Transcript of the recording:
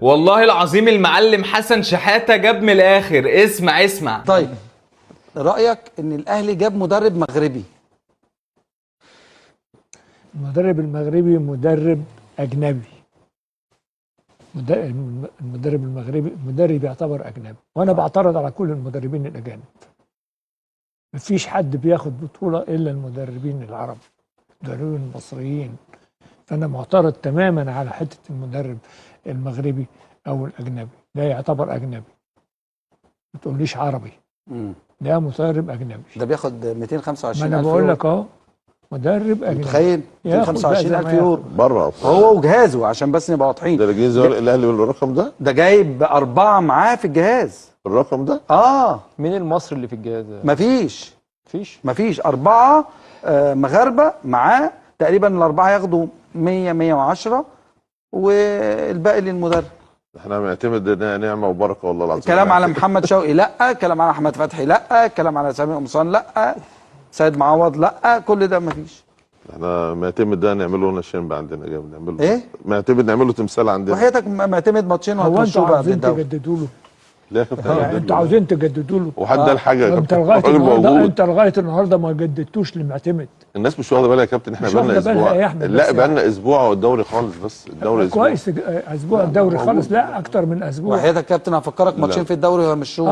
والله العظيم المعلم حسن شحاتة جاب من الاخر. اسمع اسمع. طيب رايك ان الاهلي جاب مدرب مغربي؟ المدرب المغربي مدرب اجنبي. المدرب المغربي مدرب يعتبر اجنبي، وانا بعترض على كل المدربين الاجانب. مفيش حد بياخد بطوله الا المدربين العرب، المدربين المصريين. فانا معترض تماما على حتة المدرب المغربي او الاجنبي، ده يعتبر اجنبي. ما تقوليش عربي. ده مدرب اجنبي. ده بياخد 225 ما انا بقول لك اهو مدرب اجنبي. متخيل 225,000 يورو بره هو وجهازه، عشان بس نبقى واضحين. ده الجهاز الاهلي بالرقم ده؟ ده جايب 4 معاه في الجهاز. الرقم ده؟ مين المصري اللي في الجهاز ده؟ مفيش. مفيش 4 مغاربة معاه تقريبا، الاربعة ياخدوا 100 110 والباقي للمدرب. احنا بنعتمد نعمه وبركة والله العظيم. كلام على محمد شوقي لا، كلام على احمد فتحي لا، كلام على سامي قمصان لا، سيد معوض لا، كل ده مفيش. احنا معتمد ده نعمله لنا شنب عندنا، جامد نعمله ايه؟ معتمد نعمله تمثال عندنا. وحياتك معتمد ماتشين وهتمشوه بعد الدوري. هو انتوا عاوزين تجددوا له؟ لا يا كابتن، يعني انتوا عاوزين تجددوا له وحد ده الحاجة يا كابتن. انت لغاية النهارده، انت لغاية النهارده ما جددتوش لمعتمد. الناس مش واخده بالها يا كابتن، احنا بقالنا اسبوع. لا بقالنا اسبوع والدوري خالص، بس الدوري اسبوع كويس، اسبوع الدوري خالص، لا اكتر من اسبوع. وحياتك يا كابتن هفكرك ماتشين في الدوري وهمشوه.